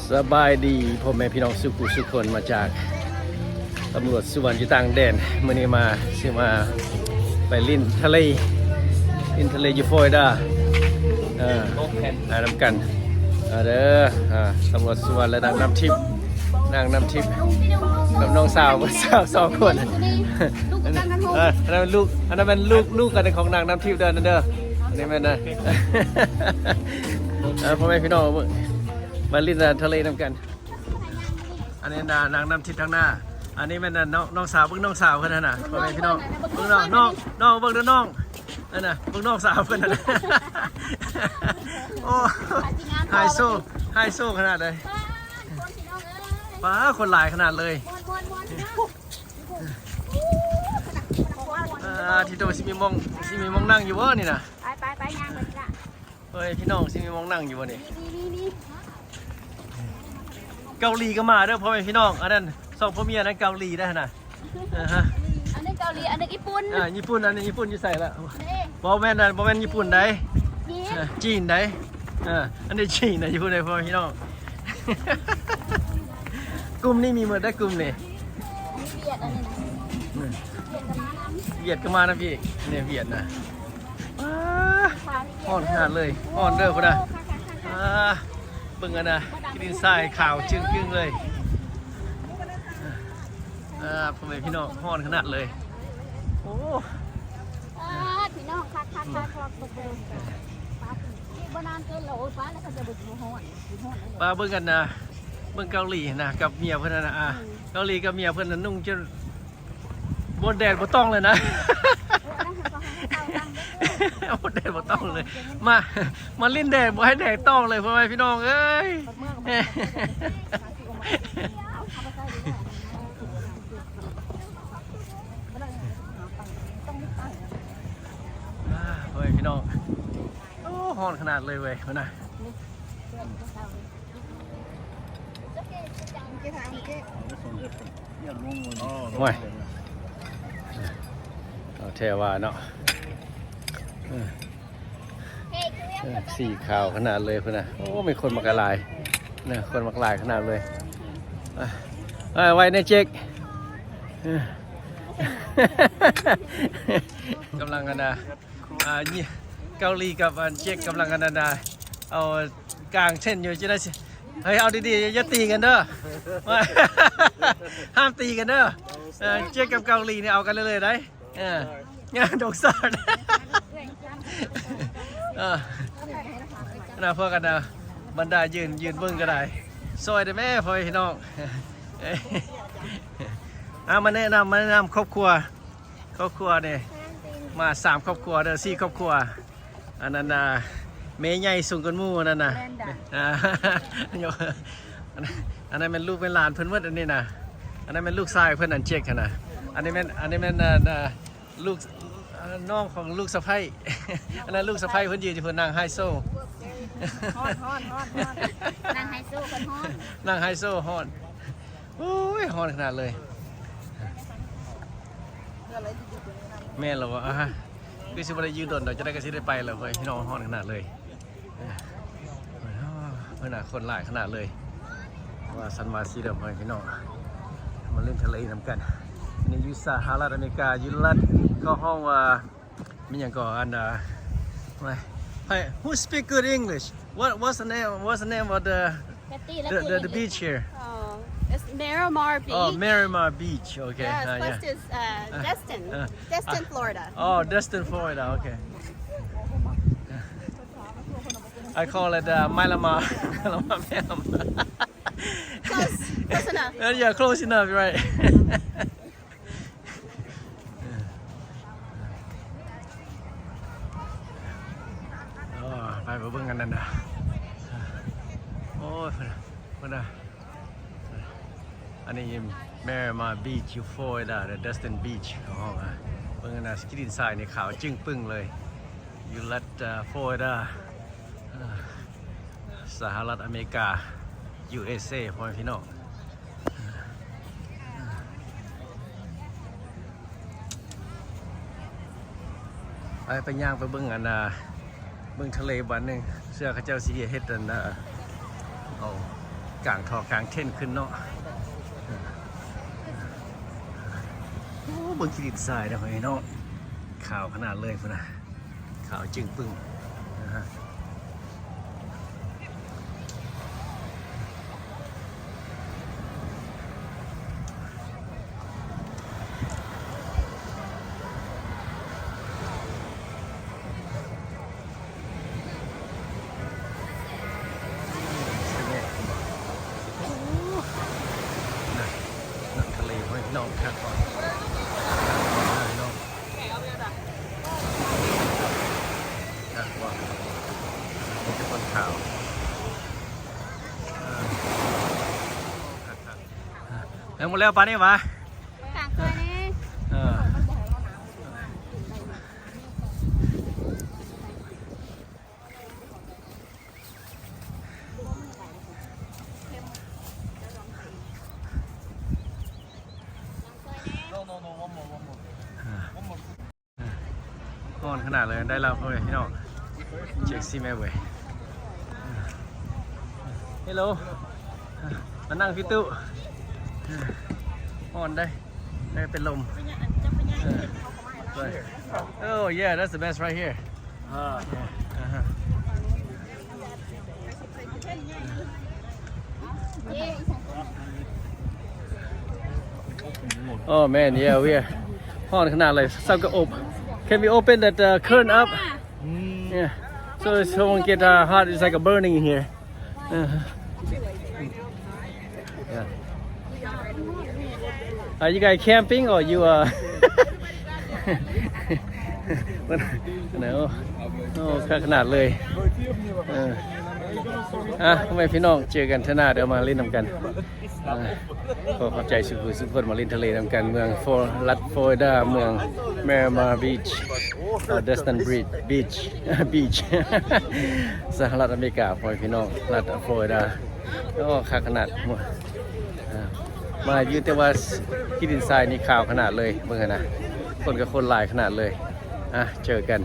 ສະບາຍດີພໍ່ແມ່ພີ່ນ້ອງສູ່ຜູ້ສູ່ຄົນ ມາຈາກຕຳຫຼວດສຸວັນຢູ່ຕ່າງແດນ. ມື້ນີ້ມາ ຊິມາໄປຫຼິ້ນທະເລ ຫຼິ້ນທະເລຢູ່ຟລໍຣິດາ ເອີ ໄປນຳກັນ ເອີ ເດີ ເອີ ຕຳຫຼວດສຸວັນ ແລະ ນາງນ້ຳທິບ ນາງນ້ຳທິບກັບນ້ອງສາວ ສາວສອງຄົນ. ເອີ ອັນນັ້ນລູກ ອັນນັ້ນແມ່ນລູກ ລູກກັນຂອງນາງນ້ຳທິບເດີ ນັ້ນເດີ. ອັນນີ້ແມ່ນນະ ເອີ ພໍ່ແມ່ພີ່ນ້ອງ ມາຫຼິ້ນທະເລນຳກັນ. ອັນນີ້ນາ ນາງນ້ຳທິບທາງໜ້າ. ອັນນີ້ແມ່ນນ້ອງ ນ້ອງສາວ ເບິ່ງນ້ອງສາວເພິ່ນຫັ້ນນະ ພໍ່ແມ່ພີ່ນ້ອງ. ເບິ່ງນ້ອງ ນ້ອງ ນ້ອງ ເບິ່ງເດີນ້ອງ ນັ້ນນະ ເບິ່ງນ້ອງສາວເພິ່ນຫັ້ນນະ. ໂອ້ ໄຮໂຊ ໄຮໂຊຂະໜາດໃດ. ປ້າ ຄົນຫຼາຍຂະໜາດເລີຍ. ອ່າ ທີ່ໂຕ ຊິມີໝ່ອງ ຊິມີໝ່ອງນັ່ງຢູ່ບໍ່ນີ້ນະ? ໄປ ໄປ ໄປ ຍ່າງໄປນີ້ລະ. ເອີຍ ພີ່ນ້ອງ ຊິມີໝ່ອງນັ່ງຢູ່ບໍ່ນີ້? ມີ ມີ ມີ ມີ. ເກົາຫຼີກໍມາເດີພໍ່ແມ່ພີ່ນ້ອງ. ອັນນັ້ນສອງຜົວເມຍນັ້ນເກົາຫຼີໄດ໋ຫັ້ນນະ. ອ່າຮະ ອັນໜຶ່ງເກົາຫຼີ ອັນໜຶ່ງຍີ່ປຸ່ນ. ອ່າ ຍີ່ປຸ່ນ ອັນນີ້ຍີ່ປຸ່ນຢູ່ໃສລະ? ນີ້ ບໍ່ແມ່ນ ບໍ່ແມ່ນຍີ່ປຸ່ນໃດ໋ ຈີນ ເອີ ຈີນໃດ໋. ເອີ ອັນນີ້ຈີນນະ ຢູ່ໃນພໍ່ແມ່ພີ່ນ້ອງ. ກຸ່ມນີ້ມີໝົດໄດ໋ ກຸ່ມນີ້. ມີຫວຽດ ອັນນີ້ນະ ຫວຽດກໍມານຳອີກ. ນີ້ຫວຽດນະ. ອ້າ ຮ້ອນຂະໜາດເລີຍ ຮ້ອນເດີພຸ້ນນະ. ອ້າ ເບິ່ງອັນນະ ຂີ້ດິນຊາຍຂາວຈຶ້ງໆເລີຍ. ອ່າ ພໍ່ແມ່ພີ່ນ້ອງ ຮ້ອນຂະໜາດເລີຍ. ໂອ້ ອ່າ ພີ່ນ້ອງ ຄັກໆໆໆ ເບິ່ງເດີ ບໍ່ນານເກີນແລ້ວ. ໂອ້ຍ ປ້າ ແລ້ວເຂົາຈະບໍ່ຮ້ອນ ຊິຮ້ອນແລ້ວ. ປ້າ ເບິ່ງກັນນະ ເບິ່ງເກົາຫຼີນະ ກັບເມຍເພິ່ນນະ. ອ່າ ເກົາຫຼີກັບເມຍເພິ່ນນະ ນຸ່ງຈົນ ບໍ່ແດດບໍ່ຕ້ອງເລີຍນະ. ບໍ່ແດດບໍ່ຕ້ອງເລີຍ ມາ ມາຫຼິ້ນແດດບໍ່ໃຫ້ແດດຕ້ອງເລີຍ ພໍ່ແມ່ພີ່ນ້ອງເອີຍ. ອ່າ ພໍ່ແມ່ພີ່ນ້ອງ ໂອ້ ຮ້ອນຂະໜາດເລີຍເວີຍ ພຸ້ນນະ. ໂອ້ຍ ເອົາແທ້ວ່າເນາະ. ເອີ ເອີ ສີຂາວຂະໜາດເລີຍພຸ້ນນະ. ໂອ້ ມີຄົນມາກະຫຼາຍນະ ຄົນມາກະຫຼາຍຂະໜາດເລີຍ. ເອີ ເອີ ໄວ້ແນ່ເຈັກ ເອີ ກຳລັງອັນນະ ອ່າ ເກົາຫຼີກັບອັນເຈັກກຳລັງອັນນັ້ນນະ ເອົາກາງເສັ້ນຢູ່ຈັ່ງໃດ. ເຮີ້ຍ ເອົາດີໆ ຢ່າຕີກັນເດີ ຫ້າມຕີກັນເດີ. ເອີ ເຈັກກັບເກົາຫຼີນີ້ເອົາກັນເລື້ອຍໆໄດ໋. ເອີ ດອກຊອນ ເອີ ນະ ພວກກັນນະ ບັນດາຢືນ ຢືນເບິ່ງກໍໄດ້ ຊ່ອຍໄດ້ແມ້ພໍ່ແມ່ພີ່ນ້ອງ. ເອົາ ມາແນະນຳ ມາແນະນຳຄອບຄົວ ຄອບຄົວນີ້ມາສາມຄອບຄົວເດີ ສີ່ຄອບຄົວ. ອັນນັ້ນນະ ແມ່ໃຫຍ່ສູງກວ່າໝູ່ ອັນນັ້ນນະ. ແມ່ນດາ ອ່າ ອັນນັ້ນແມ່ນລູກແມ່ນຫຼານເພິ່ນໝົດ ອັນນີ້ນະ. ອັນນັ້ນແມ່ນລູກຊາຍເພິ່ນ ອັນເຈັກຫັ້ນນະ. ອັນນີ້ແມ່ນ ອັນນີ້ແມ່ນ ອ່າ ອ່າ ລູກ ອ່າ ນ້ອງຂອງລູກສະໃພ້. ອັນນັ້ນລູກສະໃພ້ເພິ່ນຢືນຢູ່ພຸ້ນ ນາງໄຮໂຊ. ຮ້ອນ ຮ້ອນ ຮ້ອນ ຮ້ອນ ນາງໄຮໂຊເພິ່ນຮ້ອນ ນາງໄຮໂຊຮ້ອນ. ໂອ້ຍ ຮ້ອນຂະໜາດເລີຍ. ແມ່ນແລ້ວບໍ່? ອ່າ ຄືຊິບໍ່ໄດ້ຢູ່ດົນດອກ ຈັ່ງໃດກໍຊິໄດ້ໄປແລ້ວເວີຍ ພີ່ນ້ອງ. ຮ້ອນຂະໜາດເລີຍ. ເອີ ເພິ່ນນະ ຄົນຫຼາຍຂະໜາດເລີຍ ວ່າຊັ້ນວ່າຊີ້ເດີ ພໍ່ແມ່ພີ່ນ້ອງ. ມາຫຼິ້ນທະເລນຳກັນ. ນີ້ຢູ່ສະຫະລັດອາເມລິກາ ຢູ່ລັດ ເຂົາຮ້ອງວ່າ ມີຫຍັງກໍ ອັນ ເອີ Hey, who speak good English? What, what's the name, what's the name of the, the, the, the beach here? Oh, it's Miramar Beach. Oh, Miramar Beach. Okay. Yeah, it's close to, uh, Destin, Destin, Florida. Oh, Destin, Florida. Okay. I call it, uh, Miramar. Miramar. Close, close enough. Uh, yeah, close enough, right. ເອີ ໄປ ໄປເບິ່ງອັນນັ້ນນະ. ໂອ້ຍ ເພິ່ນນະ ເພິ່ນນະ ອັນນີ້ Miramar Beach ຢູ່ Florida, the Destin Beach ຂອງເຮົາ. ເບິ່ງອັນນະ ຂີ້ດິນຊາຍນີ້ຂາວຈຶ້ງປຶ້ງເລີຍ ຢູ່ລັດ ເອີ Florida ສະຫະລັດອາເມລິກາ USA ພໍ່ແມ່ພີ່ນ້ອງ. ໄປ ໄປຍ່າງໄປເບິ່ງອັນນະ ເບິ່ງທະເລບາດໜຶ່ງ ເຊື່ອເຂົາເຈົ້າຊິເຮັດອັນນະ ເອົາ ກາງທໍ່ກາງເທັນຂຶ້ນເນາະ. ໂອ້ ເບິ່ງຂີ້ດິນຊາຍເດີພໍ່ແມ່ພີ່ນ້ອງ ຂາວຂະໜາດເລີຍພຸ້ນນະ ຂາວຈຶ່ງປຶ້ງນະ. ນ້ຳທະເລ ໂອ້ຍ ພີ່ນ້ອງ ຄັກບໍ່ ພີ່ນ້ອງ ຄັກບໍ່ ມີແຕ່ຄົນຂາວ ເອີ ຄັກໆ ຍັງບໍ່ແລ້ວປານນີ້ຫວາ? ກາງຊ່ອຍແດ່ ເອີ. ຮ້ອນຂະໜາດເລີຍ ໄດ້ແລ້ວພໍ່ແມ່ພີ່ນ້ອງ ເຊັກຊີ້ແມ່ເວີຍ ເຮລໂລ ມານັ່ງພີ່ຕູ້ ຮ້ອນເດ້ ໄດ້ເປັນລົມ ເອີ Oh yeah, that's the best right here. Oh man, yeah, we are ຮ້ອນຂະໜາດເລີຍ ເຊົາກະອົບ Can we open that, uh, curtain up? Yeah. So it won't get, uh, hot. It's like a burning in here. Uh-huh. Yeah. Are you guys camping or you are ໂອ້ ຄັກຂະໜາດເລີຍ ເອີ ອ່ະ ພໍ່ແມ່ພີ່ນ້ອງ ເຈີກັນເທື່ອໜ້າ ດຽວມາຫຼິ້ນນຳກັນ ອ່າ ຂໍຂອບໃຈສູ່ຜູ້ສູ່ຄົນ ມາຫຼິ້ນທະເລນຳກັນ ເມືອງ Flo- ລັດຟລໍຣິດາ ເມືອງ Miramar Beach ເອີ Destin Beach Beach Beach ສະຫະລັດອາເມລິກາ ພໍ່ແມ່ພີ່ນ້ອງ ລັດຟລໍຣິດາ. ໂອ້ ຄັກຂະໜາດ ເອີ ມາຢູ່ ແຕ່ວ່າຂີ້ດິນຊາຍນີ້ຂາວຂະໜາດເລີຍ ເບິ່ງຫັ້ນນະ ຄົນກໍຄົນຫຼາຍຂະໜາດເລີຍ. ອ່ະ ເຈີກັນ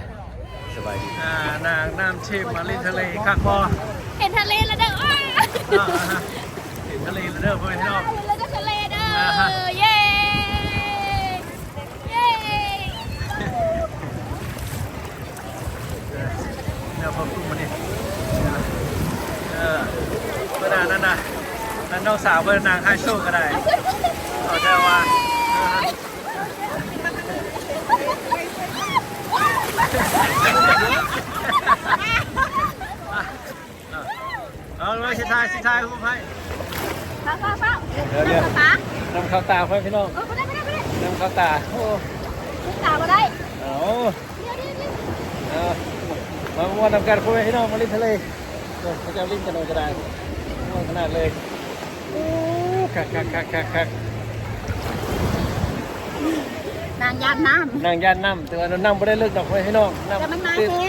ສະບາຍດີ. ອ່າ ນາງນ້ຳທິບມາຫຼິ້ນທະເລ ຄັກບໍ່? ເຫັນທະເລແລ້ວເດີ ອ້າ ອ່າ ເຫັນທະເລແລ້ວເດີ ພໍ່ແມ່ພີ່ນ້ອງ ເຫັນທະເລເດີ ອ່າ ເຢ້. ເຢ້ ແນວເຂົາປຸ້ມມານີ້ ເອີ ເພິ່ນ ອັນນັ້ນນະ ອັນນ້ອງສາວເພິ່ນນາງໄຮໂຊກໍໄດ້ ເຂົາເຈົ້າວ່າ ເອົາ ຊິຖ່າຍ ຊິຖ່າຍຮູບໃຫ້. ຟ້າວໆໆ ເດີ ນ້ຳເຂົ້າຕາ ນ້ຳເຂົ້າຕາ ພໍ່ແມ່ພີ່ນ້ອງ ເອີ ບໍ່ໄດ້ ບໍ່ໄດ້ ບໍ່ໄດ້ ນ້ຳເຂົ້າຕາ ໂອ້ ຕາບໍ່ໄດ້ ເອົາ ດຽວໆໆ ເອີ ມາມ່ວນນຳກັນ ພໍ່ແມ່ພີ່ນ້ອງ ມາຫຼິ້ນທະເລ ເອີ ເຂົາເຈົ້າຫຼິ້ນກັນໂດຍກະດາຍ ມ່ວນຂະໜາດເລີຍ ໂອ້ ຄັກໆໆໆ ນາງຢ້ານນ້ຳ ນາງຢ້ານນ້ຳ ແຕ່ວ່ານ້ຳບໍ່ໄດ້ເລິກດອກ ພໍ່ແມ່ພີ່ນ້ອງ ນ້ຳ ແຕ່ມັນມາແຮງ ເອີ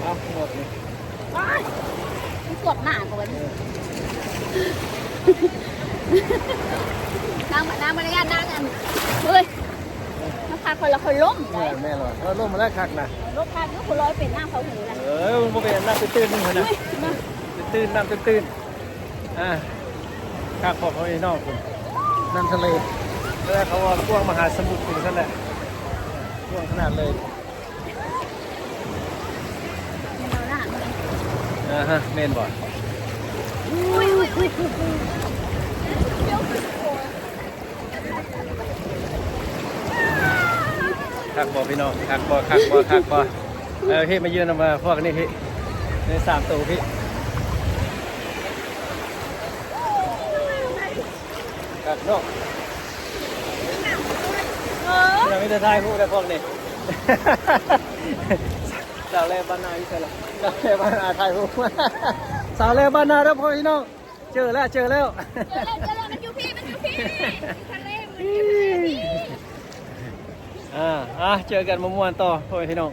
ເອົາໝົດນີ້ ວ້າຍ ມັນກວດໜ້າກວ່ານີ້ ນາງ ນາງບໍ່ໄດ້ຢ້ານ ນາງອັນ ເຮີ້ຍ ມັນພາຂ້ອຍລະຂ້ອຍລົ້ມໄດ໋ ແມ່ນ ແມ່ນລະ ເອີ ລົ້ມມາແລ້ວຄັກນະ ລົ້ມຄັກຢູ່ ຜູ້ລອຍເປັນນ້ຳເຂົ້າຫູລະ ເອີ ມັນບໍ່ເປັນ ນ້ຳຕື້ນໆ ນີ້ຫັ້ນນະ ຕື້ນໆ ນ້ຳຕື້ນໆ ອ່າ ຄັກພໍ ພໍ່ແມ່ພີ່ນ້ອງ ພຸ້ນ ນ້ຳທະເລ ແລ້ວເຂົາວ່າກວ້າງມະຫາສະໝຸດ ເປັນຊັ້ນແຫຼະ ກວ້າງຂະໜາດເລີຍ. ອ່າຮະ ແມ່ນບໍ່? ຄັກບໍ່ພີ່ນ້ອງ? ຄັກບໍ່? ຄັກບໍ່? ຄັກບໍ່? ເອີ ເຮີ້ ມາຢືນນຳພວກນີ້ ເຮີ້ ນີ້ສາມໂຕ ເຮີ້. ຄັກເນາະ ເອີ ມີແຕ່ຖ່າຍຮູບແລ້ວພວກນີ້ ສາວແລບ້ານນາຢູ່ໃສລະ? ສາວແລບ້ານນາຖ່າຍຮູບ ສາວແລບ້ານນາເດີພໍ່ແມ່ພີ່ນ້ອງ ເຈີແລ້ວ ເຈີແລ້ວ ເຈີແລ້ວ ເຈີແລ້ວ ມັນຢູ່ພີ້ ມັນຢູ່ພີ້ ທະເລ ມັນຢູ່ພີ້ ອ່າ ອ່າ ເຈີກັນມ່ວນໆຕໍ່ພໍ່ແມ່ພີ່ນ້ອງ.